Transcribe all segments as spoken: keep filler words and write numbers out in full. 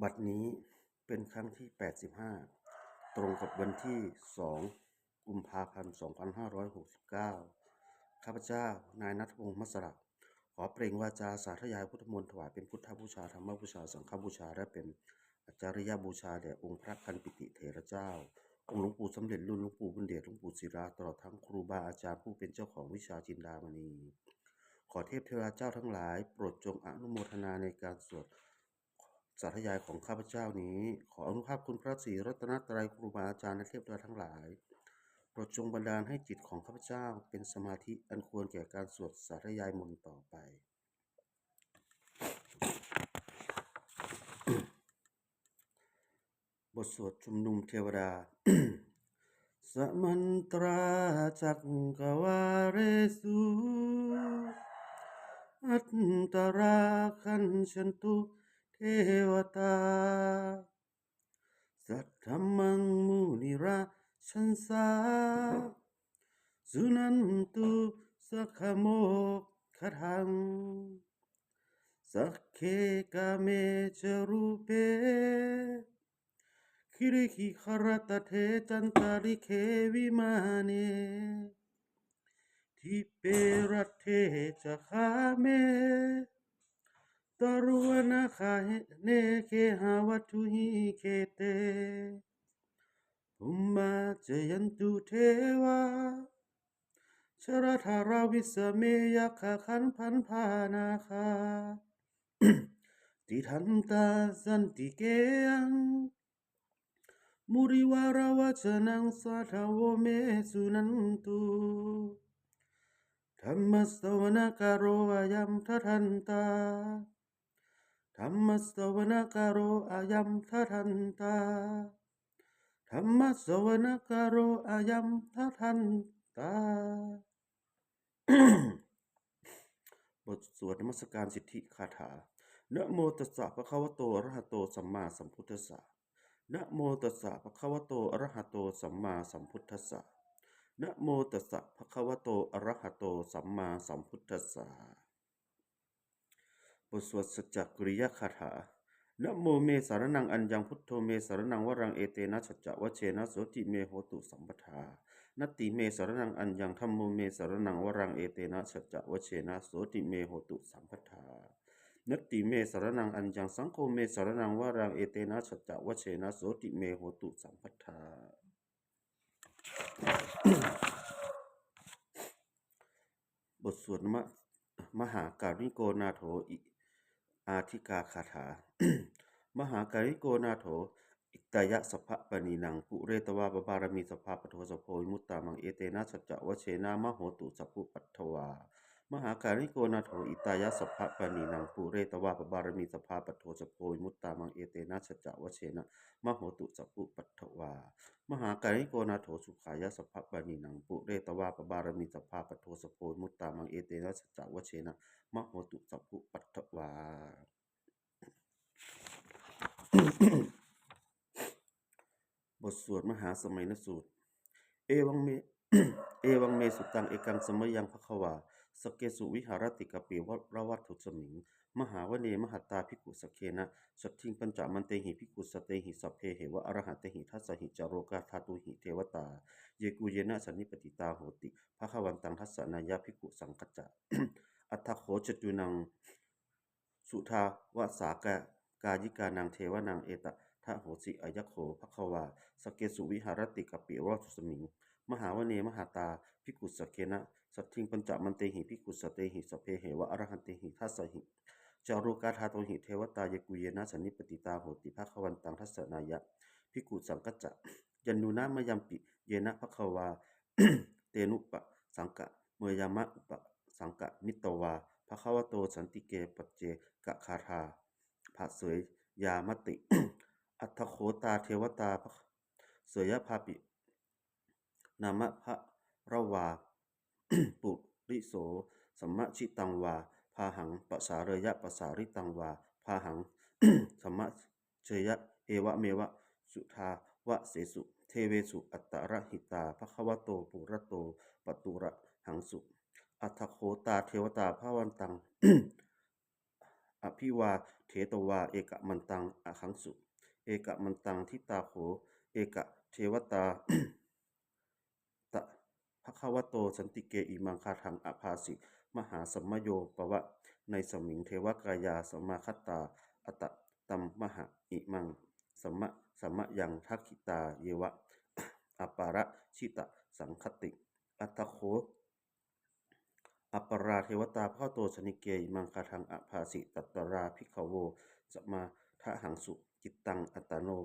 บัดนี้เป็นครั้งที่ แปดสิบห้า ตรงกับวันที่ สอง กุมภาพันธ์ สองพันห้าร้อยหกสิบเก้า ข้าพเจ้า นายณัฐพงษ์ มัสสระ ขอเปล่งวาจาสาธยายพุทธมนต์ถวายเป็นพุทธบูชา ธรรมบูชา สังฆบูชา และเป็นอาจาริยบูชาแด่องค์พระคันปิติเถระเจ้า องค์หลวงปู่สำเร็จรุ่น หลวงปู่บุญเดช หลวงปู่ศิลา ตลอดทั้งครูบาอาจารย์ผู้เป็นเจ้าของวิชาจินดามณี ขอเทพเทวาเจ้าทั้งหลาย โปรดจงอนุโมทนาในการสวดสาธยายของข้าพเจ้านี้ ขออานุภาพคุณพระศรีรัตนตรัย ครูบาอาจารย์และเทพเทวาทั้งหลาย โปรดจงบันดาลให้จิตของข้าพเจ้าเป็นสมาธิอันควรแก่การสวดสาธยายมนต์ต่อไป บทสวดชุมนุมเทวดา Samantā cakkavāḷesu, atrāgacchantu devatā, saddhammaṃ munirājassa, suṇantu saggamokkhadaṃ. Sagge kāme ca rūpe, girisikharataṭe cantalikkhe vimāne, dīpe raṭṭhe ca gāme, taruvanagahane gehavatthumhi khette, bhummā cāyantu devā jalathalavisame yakkhagandhabbanāgā, tiṭṭhantā santike yaṃ munivaravacanaṃ sādhavo me suṇantu. Dhammassavanakālo ayam bhadantā. Dhammassavanakālo ayam bhadantā. Dhammassavanakālo ayam bhadantā. บทสวดนมัสการสิทธิคาถา Namo tassa bhagavato arahato sammāsambuddhassa. Namo tassa bhagavato arahato sammāsambuddhassa. Namo tassa bhagavato arahato sammāsambuddhassa. บทสวดสัจจกิริยคาถา Namo me saraṇaṃ aññaṃ, buddho me saraṇaṃ varaṃ, etena saccavajjena sotthi me hotu sabbadā. Natthi me saraṇaṃ aññaṃ, dhammo me saraṇaṃ varaṃ, etena saccavajjena sotthi me hotu sabbadā. Natthi me saraṇaṃ aññaṃ, saṅgho me saraṇaṃ varaṃ, etena saccavajjena sotthi me hotu sabbadā. บทสวดมะ มหาการุณิโกนาโถ อิ อาทิกาคาถา Mahākāruṇiko nātho, hitāya sabbapāṇinaṃ, pūretvā pāramī sabbā, patto sambodhimuttamaṃ, etena saccavajjena, mā hontu sabbupaddavā. Mahākāruṇiko nātho, hitāya sabbapāṇinaṃ, pūretvā pāramī sabbā, patto sambodhimuttamaṃ, etena saccavajjena, mā hontu sabbupaddavā. Mahākāruṇiko nātho, sukhāya sabbapāṇinaṃ, pūretvā pāramī sabbā, patto sambodhimuttamaṃ, etena saccavajjena, mā hontu sabbupaddavā. บทสวดมหาสมัยนสูตร Evaṃ me, evaṃ me sutaṃ, ekaṃ samayaṃ bhagavā sakkesu viharati kapilavatthusmiṃ mahāvane mahatā bhikkhusaṅghena saddhiṃ pañcamattehi bhikkhusatehi sabbeheva arahantehi. Dasahi ca lokadhātūhi devatā, yebhuyyena sannipatitā honti bhagavantaṃ dassanāya bhikkhusaṅghañca. Atha kho catunnaṃ suddhāvāsakāyikānaṃ devānaṃ etadahosi: Ayaṃ kho bhagavā sakkesu viharati kapilavatthusmiṃ mahāvane mahatā bhikkhusaṅghena saddhiṃ pañcamattehi bhikkhusatehi sabbeheva arahantehi. Dasahi ca lokadhātūhi devatā, yebhuyyena sannipatitā honti bhagavantaṃ dassanāya bhikkhusaṅghañca. Yannūna mayampi yena bhagavā tenupasaṅkameyyāma, upasaṅkamitvā bhagavato santike paccekagāthā bhāseyyāmāti. Atha kho tā devatā bhāseyyāmāti. Nāma balavā puriso sammiñjitaṃ vā bāhaṃ pasāreyya, pasāritaṃ vā bāhaṃ sammiñjeyya, evameva suddhāvāsesu devesu antarahitā bhagavato purato pāturahaṃsu. Atha kho tā devatā bhagavantaṃ abhivādetvā ekamantaṃ aṭṭhaṃsu. Ekamantaṃ ṭhitā kho eka devatā ta bhagavato santike imaṃ gāthaṃ abhāsi: Mahāsamayo pavanasmiṃ, devakāyā samāgatā; āgatamha imaṃ sama- samayaṃ dakkhitāyeva aparājitasaṅghanti. Atha kho aparā devatā bhagavato santike imaṃ gāthaṃ abhāsi: Tatra bhikkhavo samādahaṃsu cittaṃ attano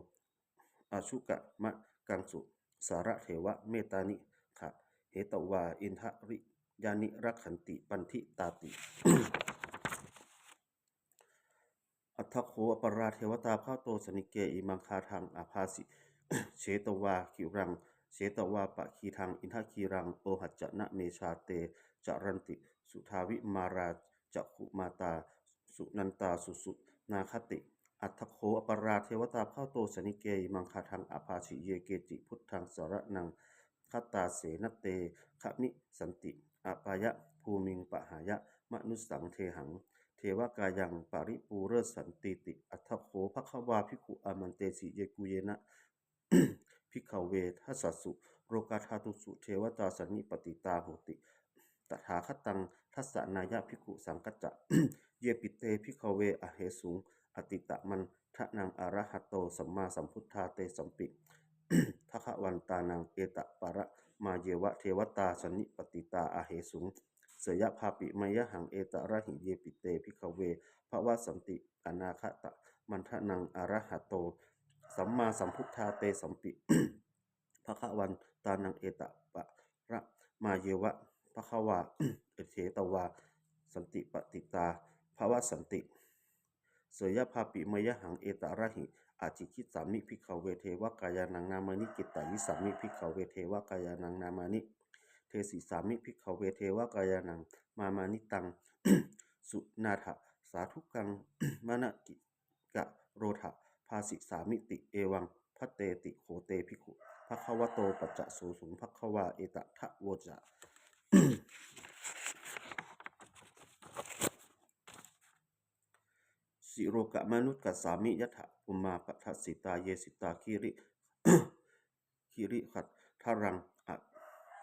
ujukamakaṃsu; sārathīva mettāni gahetvā indriyāni rakkhanti paṇḍitāti. Atha kho aparā devatā bhagavato santike imaṃ gāthaṃ abhāsi: Chetvā khīlaṃ chetvā palighaṃ indakhīlaṃ ūhacca manejā, te caranti suddhā vimalā cakkhumatā sudantā susunāgāti. Atha kho aparā devatā bhagavato santike imaṃ gāthaṃ abhāsi: Ye keci buddhaṃ saraṇaṃ gatāse, na te gamissanti apāyabhūmiṃ; pahāya mānusaṃ dehaṃ devakāyaṃ paripūressantīti. Atha kho bhagavā bhikkhū āmantesi: Yebhuyyena bhikkhave dasasu lokadhātūsu devatā sannipatitā honti tathāgataṃ dassanāya bhikkhusaṅghañca. Yepi te bhikkhave ahesuṃ atītamaddhānaṃ arahato sammāsambuddhā, tesampi bhagavantānaṃ etaparamāyeva devatā sannipatitā ahesuṃ, seyyathāpi mayhaṃ etarahi. Yepi te bhikkhave bhavissanti anāgatamaddhānaṃ arahato sammāsambuddhā, tesampi bhagavantānaṃ etaparamāyeva devatā sannipatitā bhavissanti, seyyathāpi mayhaṃ etarahi. Ācikkhissāmi bhikkhave devakāyānaṃ nāmāni, kittayissāmi bhikkhave devakāyānaṃ nāmāni, desissāmi bhikkhave devakāyānaṃ nāmāni. Taṃ suṇātha sādhukaṃ manasikarotha bhāsissāmīti. Evaṃ bhanteti kho te bhikkhū bhagavato paccassosuṃ. Bhagavā etadavoca: Silokamanukassāmi, yattha bhummā tadassitā; ye sitā girigabbharaṃ,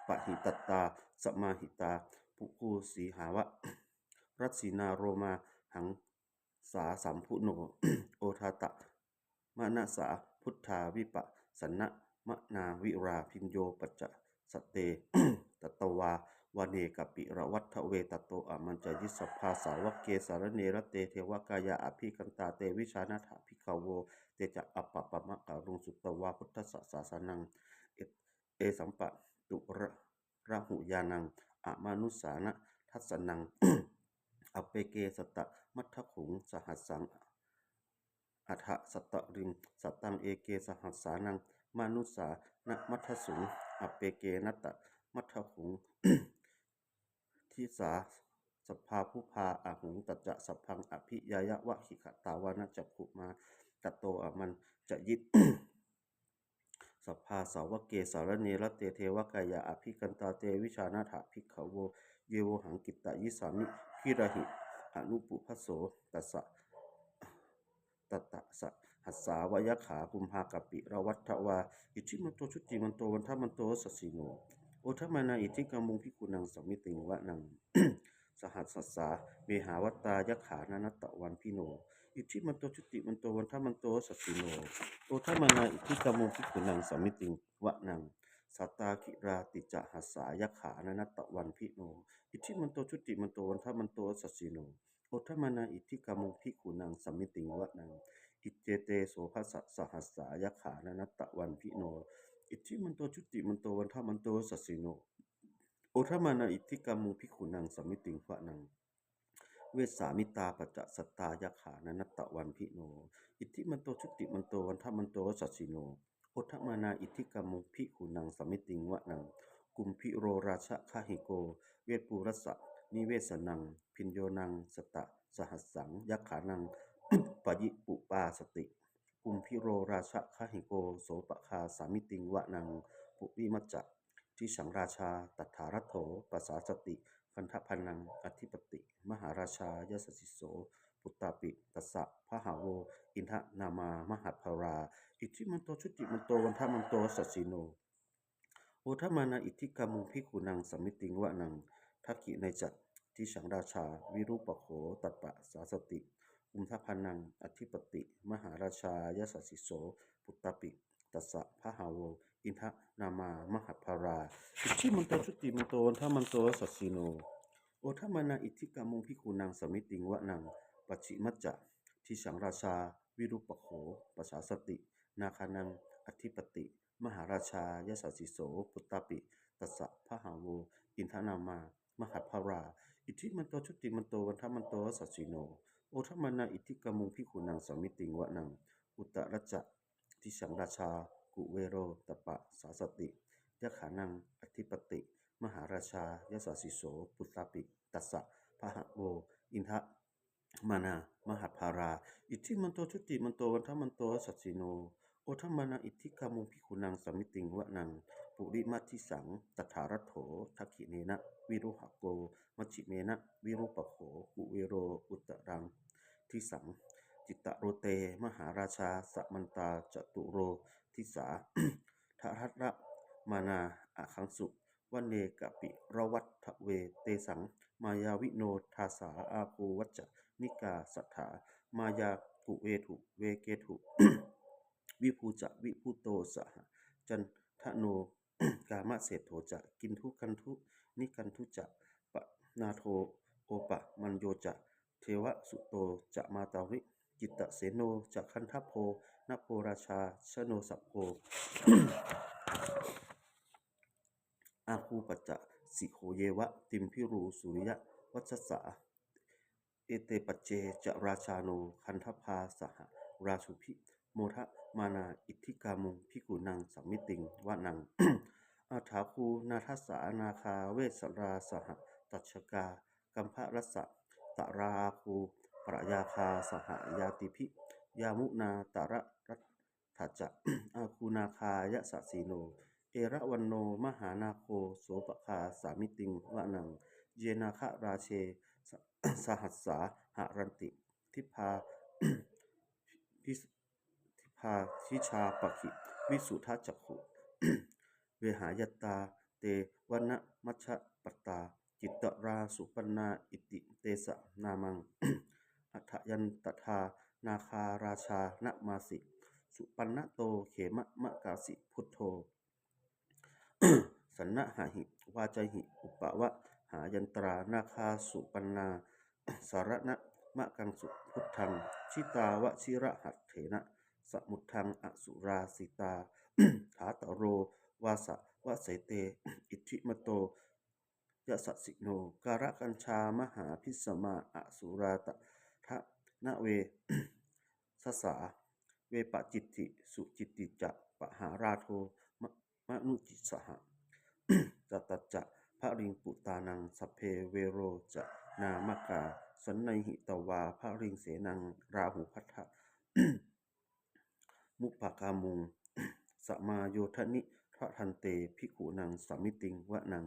pahitattā samāhitā. Puthū sīhāva sallīnā, lomahaṃsāsambhuno; odātamanasā suddhā, vippasannamanāvilā. Bhiyyo pañcasate ñatvā, vane kāpilavatthave; tato āmantayi satthā, sāvake sāsane rate. Devakāyā abhikkantā, te vijānātha bhikkhavo; te ca ātappamakaruṃ, sutvā buddhassa sāsanaṃ. Tesampāturahu ñāṇaṃ, amanussāna dassanaṃ; appeke satamaddakkhuṃ, sahassaṃ atha sattariṃ. Sataṃ eke sahassānaṃ, manussānamaddasuṃ; appekenantamaddakkhuṃ, disā sabbā phuṭā ahuṃ. Tañca sabbaṃ abhiññāya, vavakkhitvāna cakkhumā; tato āmantayi satthā, sāvake sāsane rate. Devakāyā abhikkantā, te vijānātha bhikkhavo; ye vohaṃ kittayissāmi, girāhi anupubbaso. Tassa tatta sahassā va yakkhā, bhummā kāpilavatthavā; iddhimanto jutimanto, vaṇṇavanto yasassino; modamānā abhikkāmuṃ, bhikkhūnaṃ samitiṃ vanaṃ. Sahassaṃ vehātakkā, yakkhā nānattavaṇṇino; iddhimanto jutimanto, vaṇṇavanto yasassino; modamānā abhikkāmuṃ, bhikkhūnaṃ samitiṃ vanaṃ. Sātāgirā tisahassā, yakkhā nānattavaṇṇino; iddhimanto jutimanto, vaṇṇavanto yasassino; modamānā abhikkāmuṃ, bhikkhūnaṃ samitiṃ vanaṃ. Iccete soḷasasahassā, yakkhā nānattavaṇṇino; iddhimanto jutimanto, vaṇṇavanto yasassino; modamānā abhikkāmuṃ, bhikkhūnaṃ samitiṃ vanaṃ. Vessāmittā pañcasatā, yakkhā nānattavaṇṇino; iddhimanto jutimanto, vaṇṇavanto yasassino; modamānā abhikkāmuṃ, bhikkhūnaṃ samitiṃ vanaṃ. Kumbhīro rājagahiko, vepullassa nivesanaṃ; bhiyyo naṃ satasahassaṃ, yakkhānaṃ payirupāsati; kumbhīro rājagahiko, sopāga samitiṃ vanaṃ. Purimañca disaṃ rājā, dhataraṭṭho pasāsati; gandhabbānaṃ ādhipati, mahārājā yasassi so. puttāpi tassa bahavo indanāmā mahabbalā, iddhimanto jutimanto vaṇṇavanto yasassino, modamānā iddhimaṅgalaṃ bhikkhūnaṃ samitiṃ vanaṃ. Dakkhiṇe ca disaṃ rājā virūpakkho tappasāsati, udānapāṇaṃ ādippati mahārājā yasassi so, puttāpi tassa bahavo indanāmā mahabbalā, iddhimanto jutimanto vaṇṇavanto yasassino, modamānā iddhimaṅgalaṃ bhikkhūnaṃ samitiṃ vanaṃ. Pacchimañca disaṃ rājā virūpakkho pasāsati, nāgānaṃ ādippati mahārājā yasassi so, puttāpi tassa bahavo indanāmā mahabbalā, iddhimanto jutimanto vaṇṇavanto yasassino, modamānā iddhimaṅgalaṃ bhikkhūnaṃ samitiṃ vanaṃ. Uttarañca disaṃ rājā kuvero tappasāsati, yakkhānaṃ ādippati mahārājā yasassi so, puttāpi tassa bahavo indanāmā mahabbalā, iddhimanto jutimanto vaṇṇavanto yasassino, modamānā iddhimaṅgalaṃ bhikkhūnaṃ samitiṃ vanaṃ. Purimaṃ disaṃ dhataraṭṭho dakkhiṇena virūḷhako, pacchimena virūpakkho kuvero uttaraṃ disaṃ. Citrūpaṭe mahārājā samantā caturo disā, daddallamānā aṭṭhaṃsu vane kāpilavatthave. Tesaṃ māyāvino dāsā āgū vañcanikā saṭhā, māyā kuṭeṇḍu veṭeṇḍu viṭū ca viṭuṭo saha, candano kāmaseṭṭho ca kinnughaṇḍu nighaṇḍu ca, panādo opamañño ca devasūto ca mātali, cittaseno ca gandhabbo naḷo rājā janosabho, āgū pañcasikho yeva timbarū suriyavaccasā. Ete pañca ca rājāno gandhabbā saha rājubhi, modamānā iddhimaṅgalaṃ bhikkhūnaṃ samitiṃ vanaṃ. Athāgū nāgasā nāgā vesālā sahatacchakā, kambalassatarā āgū pāyāgā saha ñātibhi, yāmunā dhataraṭṭhā ca āgū nāgā yasassino, erāvaṇo mahānāgo sopāga samitiṃ vanaṃ. Ye nāgarāje sa- sahassā haranti dibbā dis- dibbā dijā pakkhi visuddhacakkhū, vehāyatā te vanamajjhapattā, citrā supaṇṇā iti tesa nāmaṃ. Atthāya tadā nāgarājānamāsi, supaṇṇato khemamakāsi buddho. Saṇhāhi vācāhi upavhayantā, nāgā supaṇṇā saraṇamakaṃsu buddhaṃ. Jitā vajirahatthena samuddaṃ asurā sitā, bhātaro vāsavassete iddhimato yasassino. Kālakañjā mahābhismā asurā dānaveghasā, vepacitti sucitti ca pahārādo ma- manuccasaha. Tatrāsā ca baliṃ puttānaṃ sabbe verocanāmakā, sannayhitvā baliṃ senaṃ rāhubhaddamupāgamuṃ, samayodāni bhaddante bhikkhūnaṃ samitiṃ vanaṃ.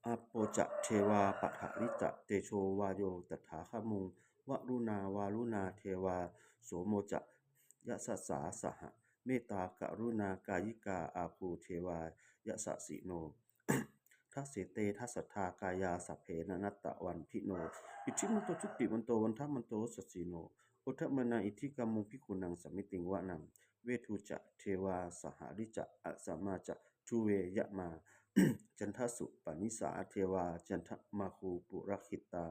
Āpo ca devā paṭhavī ca tejo vāyo tadāgamuṃ, varuṇā vāruṇā devā somo ca yasasā saha, mettākaruṇākāyikā āgū devā yasassino. Dasete dasadhā kāyā sabbe nānattavaṇṇino, iddhimanto jutimanto vaṇṇavanto yasassino, modamānā iddhimaṅgalaṃ bhikkhūnaṃ samitiṃ vanaṃ. Veṇḍū ca devā sahalī ca asamā ca duve yamā, candassūpanisā devā candamāgū purakkhitā,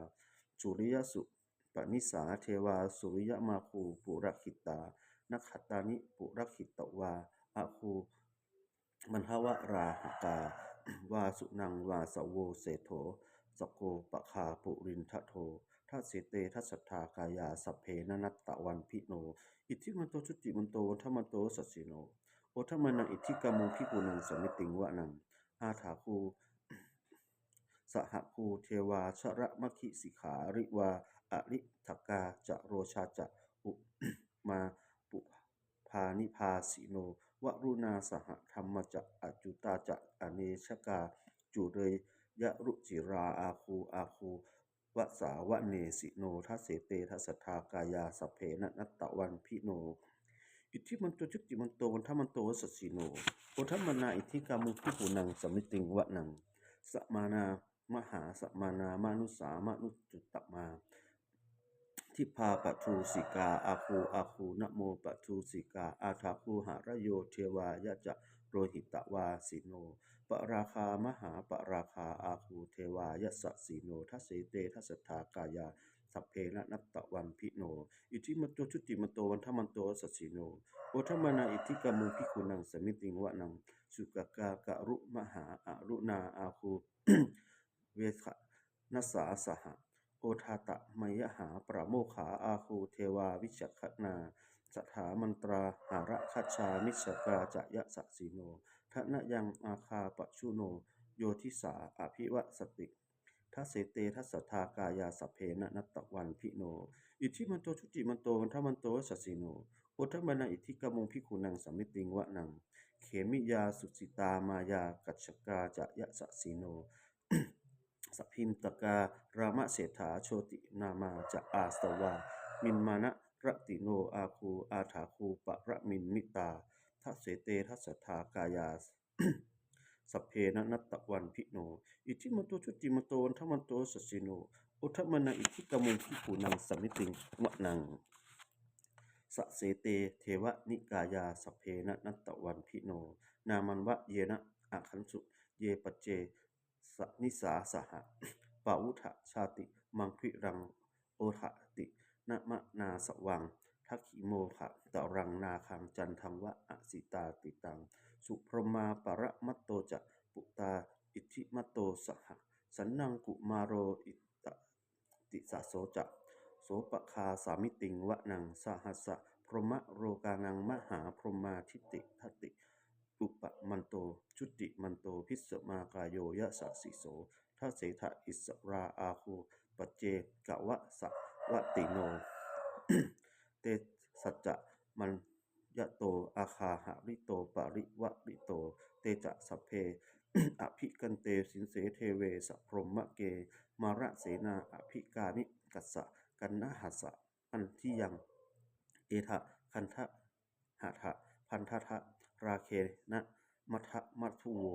suriyassūpanisā devā suriyamāgū purakkhitā, nakkhattāni purakkhitvā āgū mandavalāhakā, vasūnaṃ vāsavo seṭṭho sakko pāgā purindado. Dasete dasadhā kāyā sabbe nānattavaṇṇino, iddhimanto jutimanto vaṇṇavanto yasassino, modamānā iddhimaṅgalaṃ bhikkhūnaṃ samitiṃ vanaṃ. Athāgū sahabhū devā jalamaggisikhāriva, ariṭṭhakā ca rojā ca ummāpupphanibhāsino, varuṇā sahadhammā ca accutā ca anejakā, sūleyyarucirā āgū āgū vasāvanesino. Dasete dasadhā kāyā sabbe nānattavaṇṇino, iddhimanto jutimanto vaṇṇavanto yasassino, modamānā iddhikāraṃ bhikkhūnaṃ samitiṃ vanaṃ. Samānā mahāsamānā mānusā mānusuttamā, khippā paṇḍūsikā āguṃ āguṃ namo paṇḍūsikā, athāguṃ harayo devā yasassi lohitavāsino, pāragā mahāpāragā āguṃ devā yasassino. Dasete dasadhā kāyā sabbe nānattavaṇṇino, iddhimanto jutimanto vaṇṇavanto yasassino, modamānā iddhikāraṃ bhikkhūnaṃ samitiṃ vanaṃ. Sukkā karumhā aruṇā āguṃ veghanasā saha, odātagayhā pāmokkhā āguṃ devā vicakkhaṇā, sadāmattā hāragajā missakā ca yasassino, thanayaṃ āga pajjunno yo disā abhivassati. Dasete dasadhā kāyā sabbe nānattavaṇṇino, iddhimanto jutimanto vaṇṇavanto yasassino, modamānā iddhikāraṃ bhikkhūnaṃ samitiṃ vanaṃ. Khemiyā tusitā māyā kaṭṭhakā ca yasassino, lambitakā lāmaseṭṭhā jotināmā ca āsavā, nimmānaratino āguṃ athāguṃ paranimmitā. Dasete dasadhā kāyā sabbe nānattavaṇṇino, iddhimanto jutimanto vaṇṇavanto yasassino, modamānā iddhikāraṃ bhikkhūnaṃ samitiṃ vanaṃ. Saṭṭhete devanikāyā sabbe nānattavaṇṇino, nāmanvayena āgañchuṃ ye paccasānīsaha, pavutthajātimaggiraṃ oghatiṇṇamanāsavaṃ, dakkhemoghataraṃ nāgaṃ candaṃva asitātitaṃ. Subrahmā paramatto ca puttā iddhimato saha, sanaṅkumāro ittā tisaso ca, sopāga samitiṃ vanaṃ. Sahassabrahmalokānaṃ mahābrahmābhitiṭṭhati, upapanno jutimanto bhismākāyo yasassi so. Dasettha issarā āguṃ paccekavasavattino, tesañca mayato āga hārito parivārito. Te ca sabbe abhikkante sinde deve sabrahmake, mārasenā abhikkāmi tassa kaṇhassa mandiyaṃ. Etha gaṇhatha bandhatha rāgena bandhamatthu vo,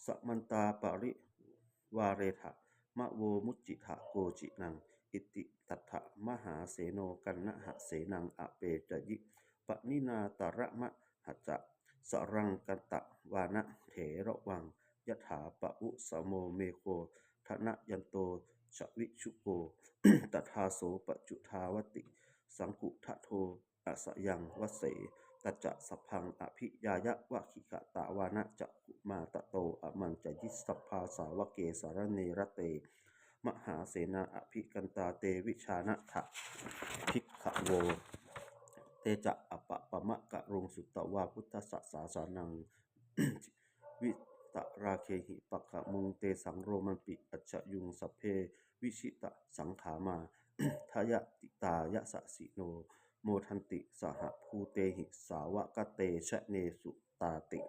samantā parivāretha mā vo muñcittha koci naṃ. Iti tattha mahāseno kaṇhasenaṃ apesayi, pāṇinā talamāhacca saraṃ katvāna bheravaṃ. Yathā pāvussako megho thanayanto savijjuko, tadā so paccudāvatti saṅkuddho asayaṃvase. Tañca sabbaṃ abhiññāya vavakkhitvāna cakkhumā, tato āmantayi satthā sāvake sāsane rate. Mahāsenā abhikkantā te vijānātha bhikkhavo. Te ca ātappamakaruṃ sutvā buddhassa sāsanaṃ, vītarāgehi pakkāmuṃ tesaṃ lomampi iñjayuṃ. Sabbe vijitasaṅgāmā bhayātītā yasassino, modanti saha bhūtehi sāvakā te janesutāti.